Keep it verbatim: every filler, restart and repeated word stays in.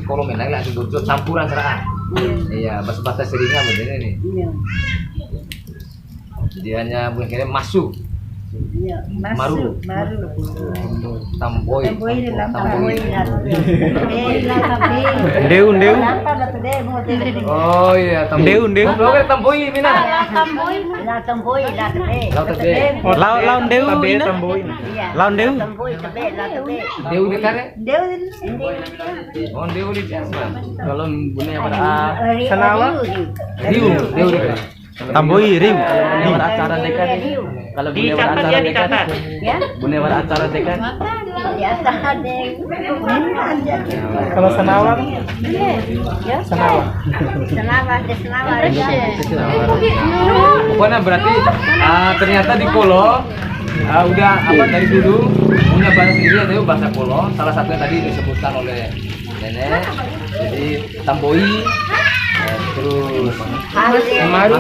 Kolo mena la Mbojo campuran sara'a. Iya, bahasa-bahasa seringan begini nih. Iya. Jadi hanya mungkin kira masu. Iya, maru. Maru. Tamboi. Tamboi, tamboi. Ndeu, ndeu. Oh iya, tamboi. Ndeu, ndeu. Tamboi, tamboi, Mina. Tamboi. Lao, lao ndeu, Mina. Lao ndeu. Tamboi, tamboi. Ndeu dekare? Ndeu. Oh, ndeu di Jawa. Kalau bune wara sanawa? Riu, ndeu dekare. Tamboi, riu. Kalau bune wara acara deka ni. Kalau bune wara acara deka ni. Bune wara acara deka ni. Kalau sanawa? Sanawa. Sanawa, de sanawa. Pokoknya berarti, ah, ternyata di Kolo, ah, udah apa, dari dulu punya bahasa sendiri, yaitu bahasa Kolo. Salah satunya tadi disebutkan oleh Nenek. Jadi tamboi, eh, terus maru,